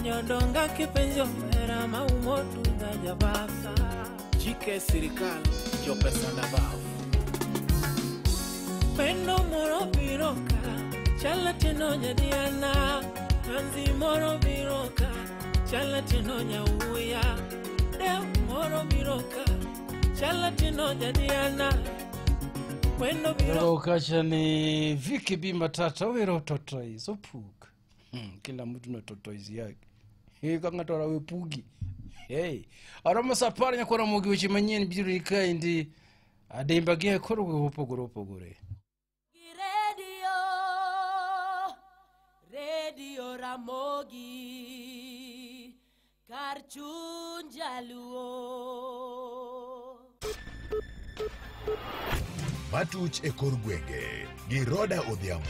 Nyodonga kipenjo hera maumotu jabasa. Chike sirikal jopesa na bafu. Pendo moro biroka chala teno nyadiana. Anzi moro biroka chala teno nyauya. Deu moro biroka chala teno nyadiana. Pendo biroka. Kacha ni Vicky B Matata wero tortoise opuk. Kila mtu na tortoise yake. Hii kama tora wepugi. Hey, aroma sapar nyakora mogi weche manyien biro ikaendi ademba gi koro go opogore opogore. Radio Ramogi kar chuny jaluo. Matuch e kor gwenge gi Roda Odhiambo.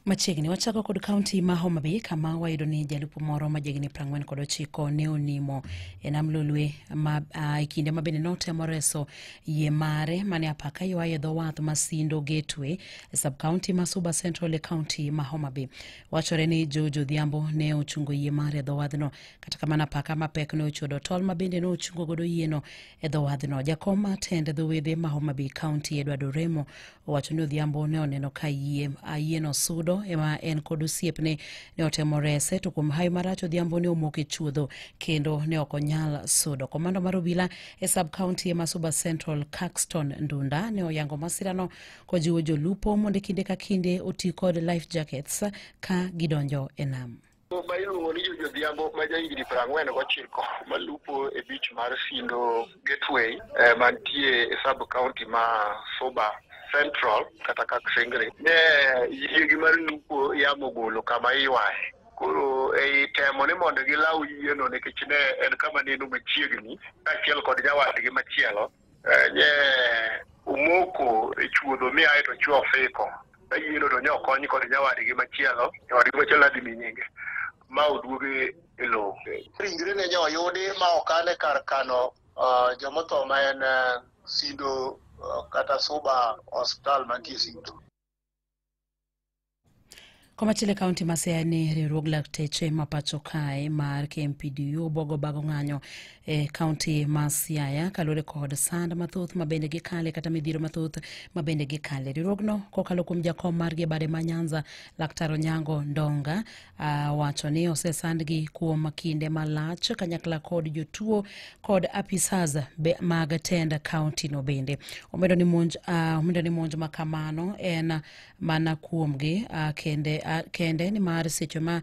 Machiegni wachako kod kaunti ma Homa Bay kama wayudo ni jalupo moro ma jahigni 49 ne onimo e nam Lolwe ma e kinde ma bende notemo reso yie mare mane apaka ywayo e dho wath ma Sindo Gateway e sub county ma Suba Central e kaunti ma Homa Bay. Wachore ni George Odhiambo ne ochungo yie mare e dho wadhno, kata kamano apaka mapek ne ochodo tol ma bende ne ochungo godo yieno e dho wadhno. Jakom mar tend dho wedhe ma Homa Bay County Edward Oremo owacho ni Odhiambo ne oneno ka yieno sudo ema en kod osiepne ne otemo rese, to kuom hawi marach Odhiambo ne omoko e chuodho kendo ne ok onyal sudo. Komando mar obila e sub county ma Suba Central Caxton Ndunda ne oyango masirano kojiwo jolupo mondo kinde ka kinde oti kod life jackets ka gidonjo e nam. Ma iluongo ni George Odhiambo ma jahigni 49 malupo e beach mar Sindo Gateway mantie e sub county ma Suba Central kata Kaksengre ne yiegi mar lupo yamo golo kama iywaye. Koro ei temo ni mondo gilaw yieno nikech ne en kama neno machiegni kaachiel kod nyawadgi machielo ne omoko e chuodho mi ae to chwo ofiko ka yieno to ne okony kod nyawadgi machielo adhi mi nyinge ma oduoge e lowo. Ringre ne oyudi ma okane kar kano jomotho ma en Sindo kata Suba Hospital mantie Sindo. Komachielo kaunti ma Siaya ni riwruog lakteche ma pacho kae mar KMPDU obogo bago ng'anyo e kaunti ma Siaya kaluwore kod sand mathoth ma bende gikale kata midhiero mathoth ma bende gikale. Riwruogno kokalo kuom jakom margi e bade ma Nyanza Laktar Onyango Ndonga wacho ni osesandgi kuom kinde malach kanyakla kod jotuo kod apisas mag tend kaunti no bende. Omedo ni monj ma kamano en mana kuomgi kende ni mar seche ma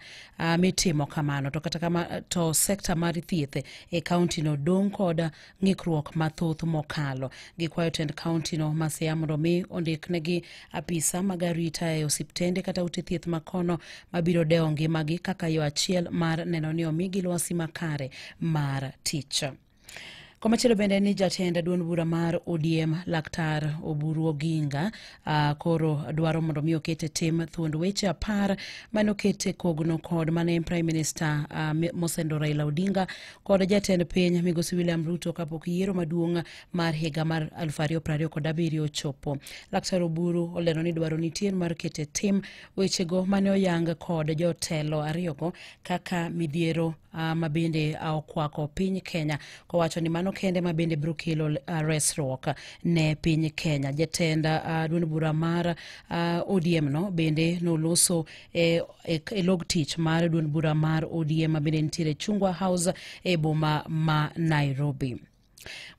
mitimo kamano to kata kama to sekta mar thieth e kaunti no dong' kod ng'ikruok mathoth mokalo. Gikwayo tend kaunti no ma Siaya mondo mi ondiknegi apisa mag arita e osiptende kata ute thieth makono mabiro dewo ngimagi kaka yo achiel mar neno ni omigi lwasi makare mar tich. Komachielo bende ni jatend duond bura mar ODM Laktar Oburu Oginga koro dwaro mondo mi okete tim thuond weche 10 mane okete kogno kod mane Prime Minister Mosendo Raila Odinga kod jatend piny Migosi William Ruto kapok yiero maduong' mar higa mar 2027 ochopo. Laktar Oburu olero ni dwaro nitie mar kete tim wechego mane oyang kod jotelo ariyogo kaka midhiero mabende okwako piny Kenya, kowacho ni mano kende mabende biro kelo resruok ne piny Kenya. Jatend duond bura mar ODM no bende noloso e log tich mar duond bura mar ODM mabende nitiere Chungwa House e boma ma Nairobi.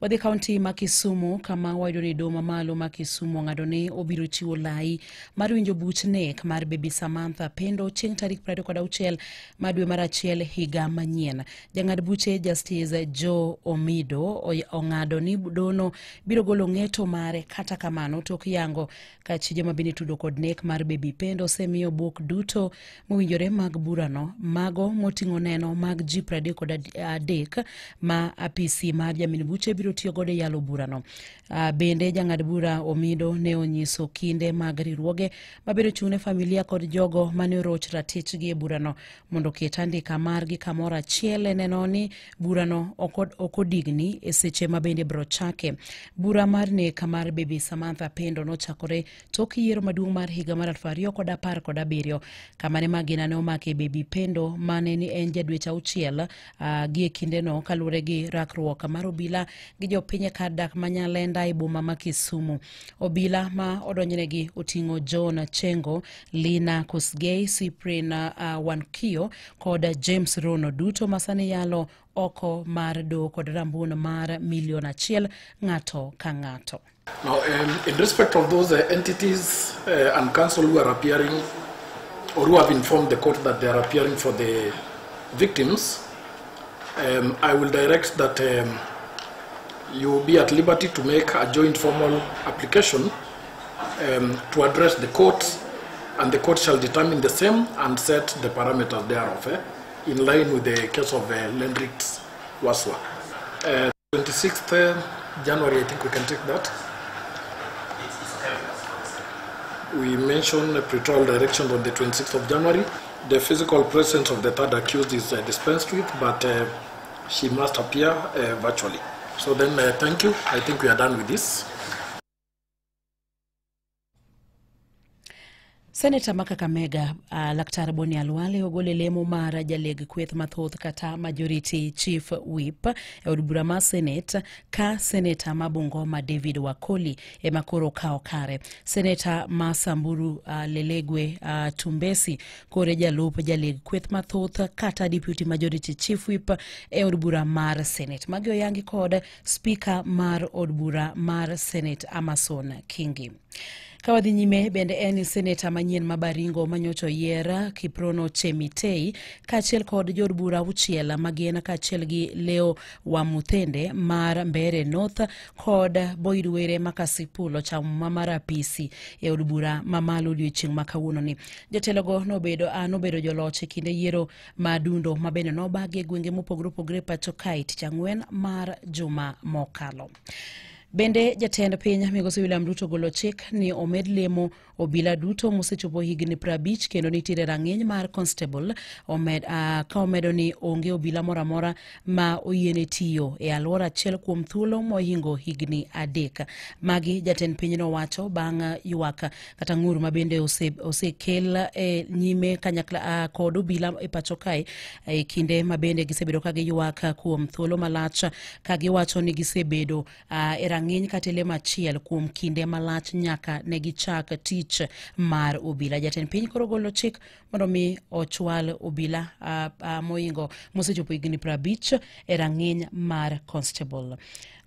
Wadhi kaunti ma Kisumu kama wayudo ni doho mamalo ma Kisumu ong'ado ni obiro chiwo lai mar winjo buch nek mar Baby Samantha Pendo chieng' tarik 26 ma dwe mar achiel higa manyien. Jang'ad buche Justice Joe Omido ong'ado ni dono biro golo ng'eto mare, kata kamano tok yango ka chije mabende tudo kod nek mar Baby Pendo osemiyo buk duto mowinjore mag burano, mago moting'o neno mag ji 33 ma apisi mar jamin buche biro tiyo godo e yalo burano. Bende jang'ad bura Omido ne onyiso kinde mag riwruoge mabiro chung' ne familia kod jogo mane oroch ratichgi e burano mondo oket andika margi kamoro achiel e neno ni burano ok odigni e seche ma bende biro chake. Bura mar nek mar Baby Samantha Pendo nochakore tok yiero maduong' mar higa mar 2017 kama ne magina ne omake Baby Pendo mane ni en ja dweche 6 gi e kindeno kaluwore gi rakruok mar obila gi jopiny e kar dak ma Nyalenda e boma ma Kisumu. Obila ma odonjnegi oting'o John Chengo, Lina Kosgei, Cyprian Wankio kod James Rono, duto masani yalo oko mar doho kod rambun mar 1 million ng'ato ka ng'ato. Now, in respect of those entities and counsel who are appearing or who have informed the court that they are appearing for the victims, I will direct that you be at liberty to make a joint formal application to address the court, and the court shall determine the same and set the parameters thereof, in line with the case of Lendrix Waswa. 26th January, I think we can take that. We mentioned pretrial directions on the 26th of January. The physical presence of the third accused is dispensed with, but she must appear virtually. So then, thank you. I think we are done with this. Seneta ma Kakamega Laktar Boni Alwale ogolo lemo mar jaleg kweth mathoth kata Majority Chief Whip e od bura mar Senate ka Seneta ma Bungoma David Wakoli ema koro kawo kare. Seneta ma Samburu Lelegwe Tumbesi kore jalup jaleg kweth mathoth kata Deputy Majority Chief Whip e od bura mar Senate. Magi oyangi kod Speaker mar od bura mar Senate Amason Kingi. Kawadhi nyime bende en seneta manyien ma Baringo manyocho yier Kiprono Chemitei kaachiel kod jood bura 6 magin kaachiel gi Leo Wamuthende mar Mbeere North kod Boyd Were Makasipulo chamo mar apisi e od bura mamalo odiochieng' ma kawuononi. Jotelogo nobedo joloch e kinde yiero madundo ma bende nobagi e gwenge mopogore opogore pacho kae tich ang'wen mar juma mokalo. Bende jatend piny migosi William Ruto golo chik ni omed lemo obila duto mosechopo higni 50 kendo nitiere rang'iny mar constable ka omedo ni onge obila moro amora ma oyiene tiyo e alwora achiel kuom thuolo mohingo higni 3. Magi jatend piny nowacho bang' ywak kata ng'ur ma bende osekel e nyime kanyakla kod obila e pacho kae e kinde ma bende gisebedo ka giywak kuom thuolo malach ka giwacho ni gisebedo e rang'iny kata lemo achiel kuom kinde malach nyaka ne gichak tich mar obila. Jatend piny koro golo chik mondo mi ochwal obila moingo mosechopo higni 50 e rang'iny mar constable.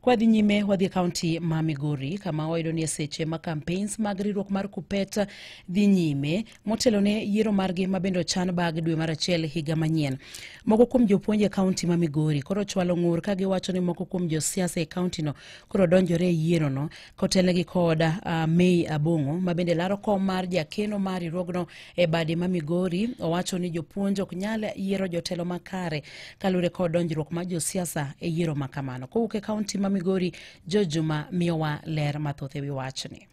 Kwadhi nyime wadhi e kaunti ma Migori kama wayudo ni e seche ma campaigns mag riwruok mar Kupet dhi nyime motelo ne yiero margi ma bende ochan bang' dwe mar 1 higa manyien. Moko kuom jopuonj e kaunti ma Migori koro chwalo ng'ur ka giwacho ni moko kuom josiasa e kauntino koro donjore e yierono kotelnegi kod May Abong'o ma bende laro kom mar jakeno mar riwruogno e bade ma Migori. Owacho ni jopuonj ok nyal yiero jotelo makare kaluwore kod donjruok mar josiasa e yiero ma kamano. Kowuok e kaunti ma Migori, Jojuma miyowa ler mathoth e wi wachni.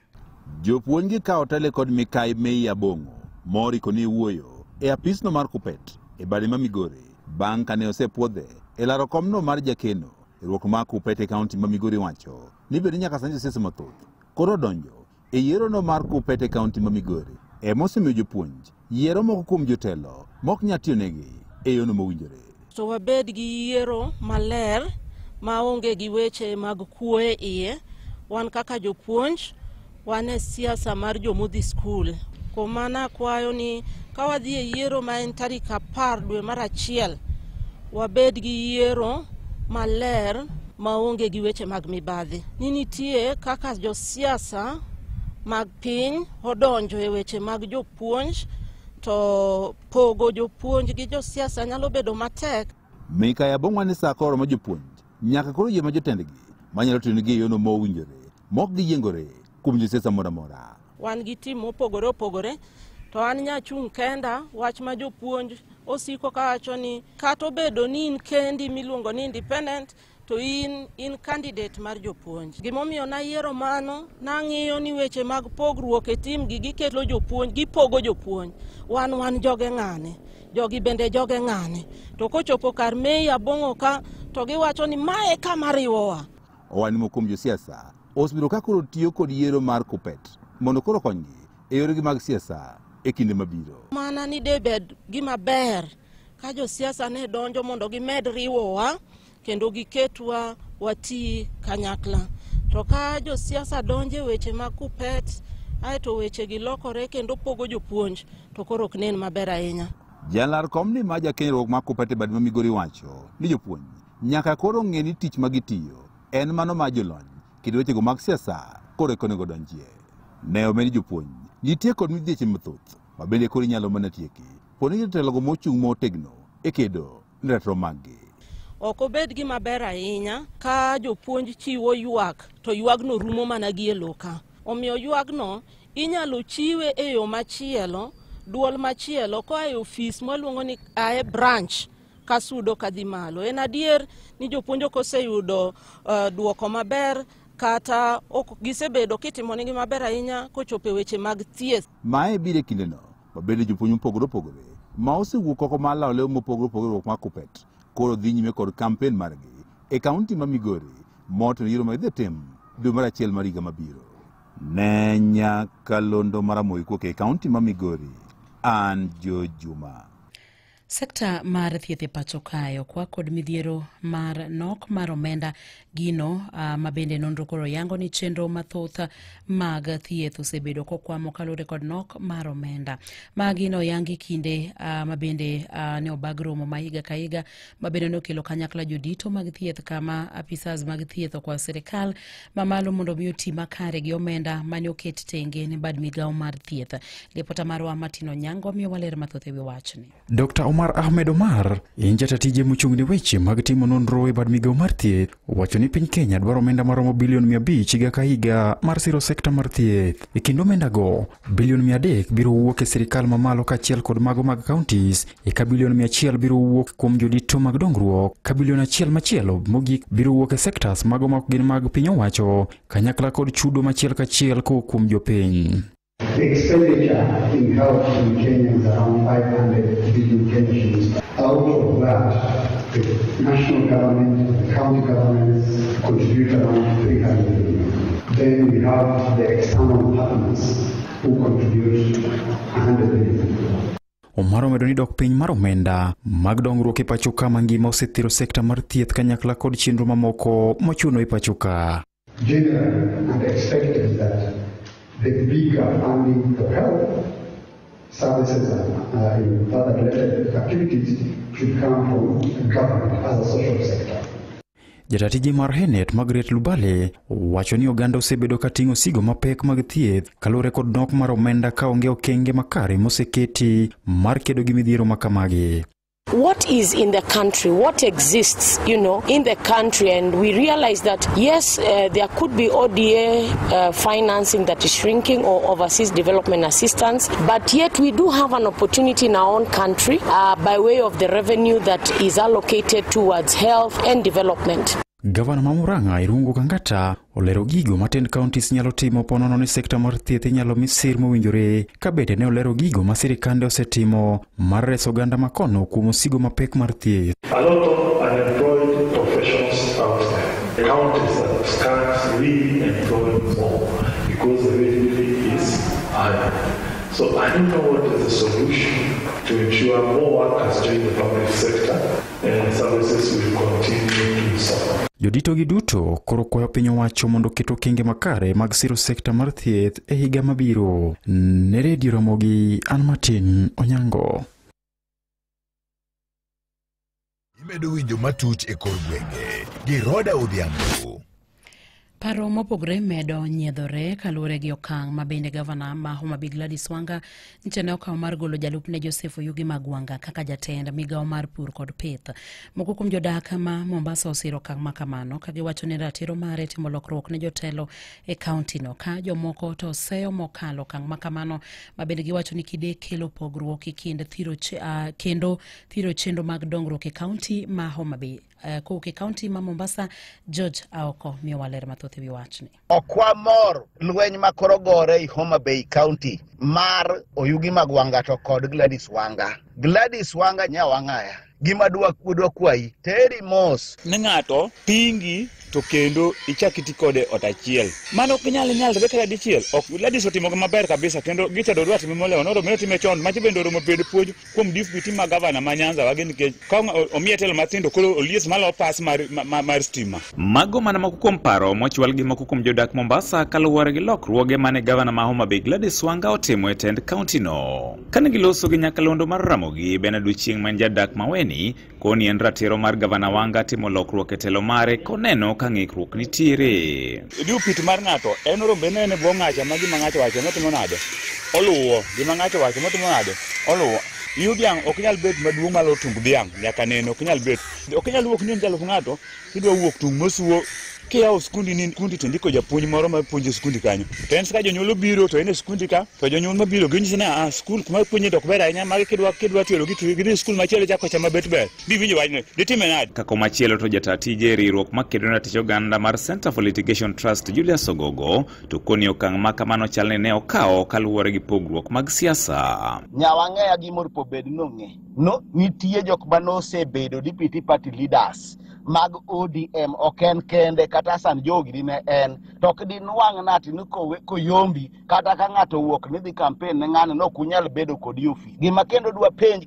Jopuonj gi kawo tele kod Mikai May Abong'o moriko ni wuoyo e apisno mar Kupet e bade ma Migori bang' kane osepuodhe e laro komno mar jakeno. Riwruok mar Kupet e kaunti ma Migori wacho ni bende nyaka sani josiasa mathoth koro donjo e yierono mar Kupet e kaunti ma Migori emosemiyo jopuonj yiero moko kuom jotelo mok nyal tiyonegi e yono mowinjore. To wabed gi yiero maler maonge gi weche mag kuo e iye. Wan kaka jopuonj wan e siasa mar jomodhi skul. Kuom mano akwayo ni ka wadhi e yiero ma en tarik 10 dwe mar 1, wabed gi yiero maler maonge gi weche mag mibadhi. Ni nitie kaka josiasa mag piny odonjo e weche mag jopuonj, to pogo jopuonj gi josiasa nyalo bedo matek. Mikai Abong'o ni sa koro ma jopuonj nyaka koro yie ma jotendgi manyalo tiyonegi e yono mowinjore mok giyiengore kuom josiasa moro amora. Wan gi tim mopogore opogore, to an nyachung' kenda wach ma jopuonj osiko kawacho ni kata obedo ni in kendi miluongo ni independent, to in candidate mar jopuonj. Gimomiyo nayiero mano, nang'iyo ni weche mag pogruok e tim gi gikelo jopuonj, gipogo jopuonj. Wan joge ng'ane, jogi bende joge ng'ane. To kochopo kar Mei Abong'o ka, to giwacho ni mae kama riwowa. Owani moko kuom josiasa osebedo ka koro tiyo kod yiero mar Kuppet mondo koro konygi e yoregi mag siasa e kinde mabiro. Mana ni debed gima ber ka josiasa ne donjo mondo gimed riwowa kendo giketwa wati kanyakla. To ka josiasa donje weche mag Kuppet, aeto weche gi lokore kendo pogo jopuonj, to koro ok nen maber ahinya. Jalar komni ma jakenyruok mar Kuppet e bad ma Migori wacho ni jopuonj nyaka koro ng'e ni tich magitiyo en mano ma jolony kendo wechego mag siasa koro eka onego donjie. Ne omed jopuonj nitie kod midhieche mathoth ma bende koro inyalo mana tieki poni jotelogo mochung' motegno e kedo ne ratiro maggi. Ok obed gima ber ahinya ka jopuonj chiwo ywak to ywagno rumo mana gi e loka. Omiyo ywagno inyalo chiwe e yo machielo, duol machielo koa e ofis mwaluongo ni ae branch kasudo kadhi malo. En adier ni jopuonj ok oseyudo duoko maber kata ok gisebedo kitimonegi maber ahinya kochopo e weche mag thieth. Mae biro e kindeno ma bende jopuonj mopogore opogore ma osewuok oko mar lawo lew mopogore opogore mar Kuppet koro dhi nyime kod kampen margi e kaunti ma Migori motelo yiero ma idhi tim dwe mar achiel mar higa mabiro. Ne nyakalondo mar Ramogi kowuok e kaunti ma Migori, an Jo Juma. Sekta mar thieth e pacho kae okwa kod midhiero mar nok mar omenda gino ma bende nonro koro yango ni chenro mathoth mag thieth osebedo kokwamo kaluwore kod nok mar omenda. Magi noyangi kinde ma bende ne obag romo ma higa ka higa ma bende nokelo kanyakla jodito mag thieth kama apisas mag thieth okwayo sirikal mamalo mondo mi oti makare gi omenda mane oket tenge ne bad migawo mar thieth. Ripota marwa Martin Onyango miyo waler mathoth e wi wachni. Dr. Omar Ahmed Omar, en jatatije mochung' ne weche mag timo nonro e bad migawo mar thieth, owacho ni piny Kenya dwaro omenda maromo bilion 500 higa ka higa mar siro sekta mar thieth. E kind omendago, bilion 300 biro wuok e sirikal mamalo kaachiel kod mago mag counties, eka bilion 100 biro wuok kuom jodito mag dongruok, ka bilion 1 machielo mogik biro wuok e sectors mago ma ok gin mag piny owacho, kanyakla kod chudo machiel kachiel kowuok kuom jopiny. The expenditure in health in Kenya is around 500 billion Kenya shillings. Out of that, the national government, the county governments contribute around 300 billion. Then we have the external partners who contribute 100 billion. Omar omedo ni dok piny mar omenda mag dongruok e pacho ka mangima osethiro sekta mar thieth kanyakla kod chenro mamoko mochuno e pacho ka. Generally, and expected that the bigger funding for health services and other related activities should come from government as a social sector. Jatatije mar Henet Margaret Lubale wacho ni oganda osebedo ka ting'o sigo mapek mag thieth kaluwore kod nok mar omenda ka onge okenge makare moseketi mar kedo gi midhiero makamagi. What is in the country, what exists, in the country, and we realize that, yes, there could be ODA financing that is shrinking or overseas development assistance, but yet we do have an opportunity in our own country by way of the revenue that is allocated towards health and development. Gavana ma Murang'a Irungu Kangata olero gigo ma tend counties nyalo timo ponono ni sekta mar thieth inyalo mi sir mowinjore, ka bende ne olero gigo ma sirikande osetimo mar reso oganda makono kuom osigo mapek mar thieth. A lot of unemployed professionals out there. The counties that can't really employ more because the wage bill is high. So I don't know what is the solution to ensure more workers join the public sector and services will continue to suffer. Jodito gi duto koro kwayo piny owacho mondo oket okenge makare mag siro sekta mar thieth e higa mabiro. Ne Radio Ramogi, an Martin Onyango. Imedo winjo matuch e kor gwenge gi Roda Odhiambo. Paro mopogore medo nyiedhore kaluwore gi okang' ma bende gavana ma Homa Bay Gladys Wanga nyicha ne okawo mar golo jalupne Joseph Oyugi Magwanga kaka jatend migawo mar pur kod pith. Moko kuom jodak ma Mombasa osiro okang' ma kamano ka giwacho ni ratiro mare timo lokruok ne jotelo e kaunti no, ka jomoko to oseyo mokalo okang' ma kamano ma bende giwacho ni kide kelo pogruok e kind thiro kendo thiro chenro mag dongruok e kaunti ma Homa Bay. Kowuok e kaunti ma Mombasa, George Aoko miyowa ler mathoth e wi wachni. Ok wamor lweny ma koro gore i Homa Bay County mar Oyugi mag Wanga to kod Gladys Wanga. Gladys Wanga nyawang'aya. Gima dwa kwayi, teri mos. Ni ng'ato pingi to kendo ichak iti kode ot achiel. Mano ok nyal nyalre kata dichiel. Ok Gladys otimo maber kabisa kendo gicha dwa time molewo noro meno time chon machi bende oromo bedo puonj kuom deputy ma gavana ma Nyanza wagi nikech ka omiye telo mathindo koro olies malo pas mar stima. Mago mana moko kuom paro mochwal gi moko kuom jodak Mombasa kaluwore gi lokruoge mane gavana ma Homa Bay Gladys Wanga otimo e tend kaunti no. Kane giloso gi nyakalondo mar Ramogi Bernard Ochieng' ma en jadak Maweni koni en ratiro mar gavana Wanga timo lokruok e telo mare koneno ka ng'ikruok nitiere. Deputy mar ng'ato en orombe nene bwo ng'acha ma gima ng'acho wacho notimo nade? Oluwo gima ng'acho wacho notimo nade? Oluwo. Iyu dhiang' ok nyal bet maduong' malo tung dhiang' nyaka neno ok nyal bet. Ok nyal wuok ni en jalup ng'ato kidwa wuok tung mosuo kiyawo skundi ni kundi to ndiko japuonj moro ma puonjo skundi kanyo. To en ka jonyuol obiro to en e skundi ka to jonyuol mabiro ginyisi ni a skul kuma puonje to ok ber ahinya magi kidwa tero gi gidhi skul machielo chako chama bet ber. Biwinjo wachno ditime nade? Kako machielo to jata tije riwruok makedo ne ratich oganda mar Center for Litigation Trust Julius Ogogo to koni okang' ma kamano chalni ne okawo kaluwore gi pogruok mag siasa. Nyawang'eya gimoro bed nong'e. No nitie jok manosebedo deputy party leaders mag ODM ok en kende kata Hassan Joho ne en to ok dinwang' nati ni koyombi kata ka ng'ato owuok ni dhi campaign ne ng'ano no ok unyal bedo kod ofis. Gima kendo dwa penj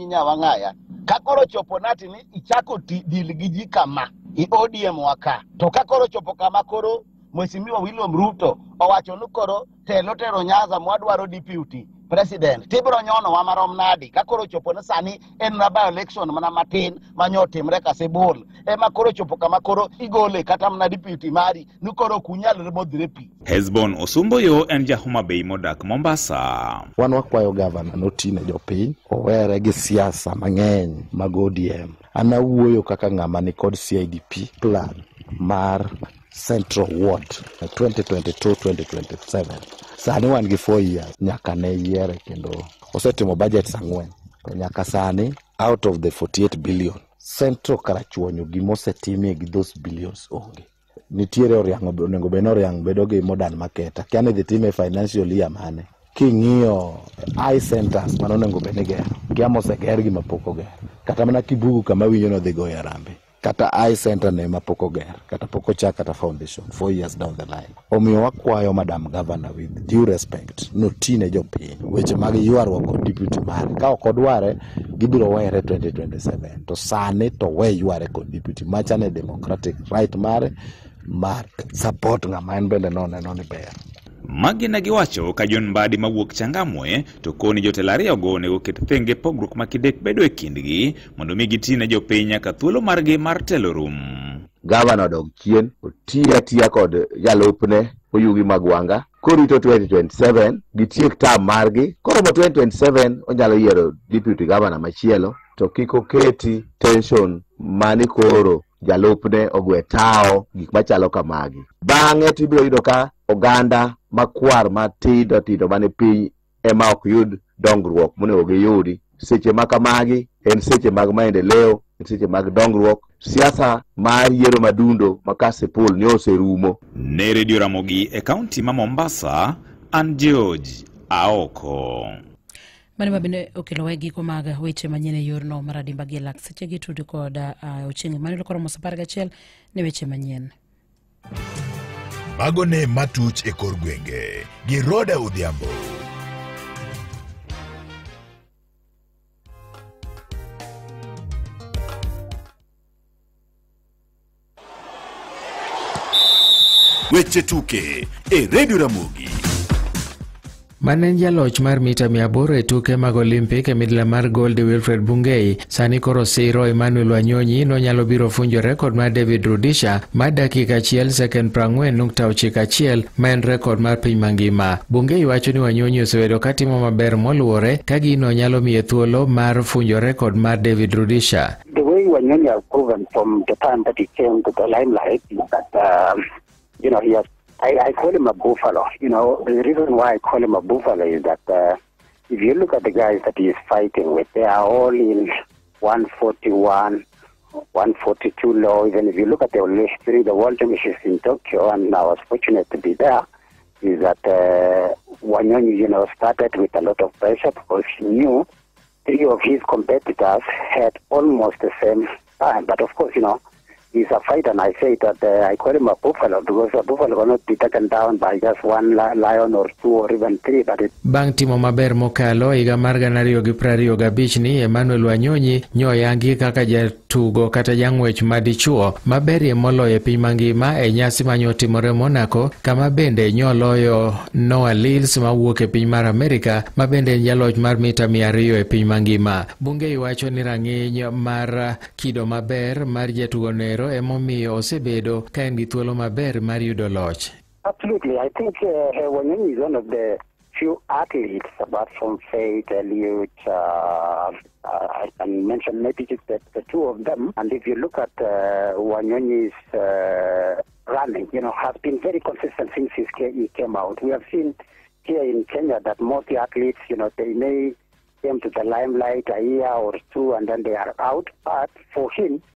nyawang'aya ka koro chopo nati ni ichako deal gi ji kama i ODM waka to ka koro chopo kama koro Mheshimiwa William Ruto owacho ni koro telo tero Nyanza mwadwaro deputy president tibiro nyono wa marom nadi ka koro chopo ni sani en na by election mana matin manyo timre Kasibul ema koro chopo kama koro igole kata mana deputy mari ni koro kunyal modhre pi. Hesbon Osumboyo en ja Homa Bay modak Mombasa. Wan wakwayo gavana notine jopiny owere gi siasa mang'eny mag ODM. An awuoyo kaka ng'ama ni kod CIDP plan mar Central Ward 2022-2027. Sani wan gi 4 years nyaka ne yiere kendo osetimo budget 4 to nyaka sani out of the 48 billion Central Karachuonyo gimosetimie gi those billions onge. Nitiere oriang' onego bed ni oriang' bedo gi modern market akia ni dhi time financial year mane. King'iyo eye centers mano onego bed ni gero kia moseger gi mapok oger kata mana Kibugu kama winjo nodhi goyo harambee kata eye center ne mapok oger kata pok ochak kata foundation 4 years down the line. Omiyo wakwayo Madam Governor with due respect notine jopiny weche mag ywaruok kod deputy mare ka ok odware gibiro were 2027 to sani to we yware kod deputy machane democratic right mare mar support ng'ama en bende noneno ni ber. Magi ne giwacho ka John Mbadi mawuok Changamwe to koni jotelo ariyogo onego ket thenge pogruok ma kidek bedo e kindgi mondo mi gitine jopiny nyaka thuolo margi mar telo rum. Gavana odok chien oti atiya kod jalupne Oyugi mag Wanga korito 2027 gitiek term margi koromo 2027 onyalo yiero deputy governor machielo to kik oketi tension mani koro jalupne ogwe tao gik machalo kamagi. Bang'e to ibiro yudo ka oganda makwar matindo tindo mane piny ema ok yud dongruok monego giyudi. Seche ma kamagi en seche mag maendeleo, en seche mag dongruok. Siasa mar yiero madundo ma Kasipul ne oserumo. Ne Radio Ramogi e kaunti ma Mombasa, an George Aoko. Mano mabende okelo giko mag weche manyien e yorno mar adimba gi lak seche gi tudo kod Ochieng' Emmanuel koromo 11 ne weche manyien. Mago ne matuch e kor gwenge gi Roda Odhiambo. Weche tuke e Radio Ramogi. Mane en jaloch mar mita 800 e tuke mag Olympic e midla mar gold Wilfred Bungei sani koro siro Emmanuel Wanyonyi nonyalo biro funjo rekod mar David Rudisha mar dakika 1 second 40.91 ma en rekod mar piny mangima. Bungei wacho ni Wanyonyi osebedo katimo maber moluwore ka gino nyalo miye thuolo mar funjo rekod mar David Rudisha. The way Wanyonyi has proven from the time that he came to the limelight is that you know, he has, I call him a buffalo. You know, the reason why I call him a buffalo is that if you look at the guys that he is fighting with, they are all in 141 1:42 low. Even if you look at the during the World Championships in Tokyo, and I was fortunate to be there, is that Wanyonyi, you know, started with a lot of pressure because he knew three of his competitors had almost the same time. But of course, you know, he's a fighter, and I say that I call him a buffalo because a buffalo cannot be taken down by just one lion or two or even three. But it Bang' timo maber mokalo higa mar 2025 ni Emmanuel Wanyonyi nyoyangi kaka jatugo kata jang'wech madichuo maberie moloyo e piny mangima e nyasi manyotimore Monaco, kama bende nyoloyo Noah Lyles mawuok e piny mar Amerika ma bende en jaloch mar mita 200 e piny mangima. Bungei wacho ni rang'iny mar kido maber mar jatugo nero emomiyo osebedo ka en gi thuolo maber mar yudo loch. Absolutely. I think Wanyonyi is one of the few athletes, apart from Faith, Eliud, I can mention maybe just the two of them. And if you look at Wanyonyi's running, you know, has been very consistent since he came out. We have seen here in Kenya that most athletes, you know, they may came to the limelight a year or two and then they are out. But for him,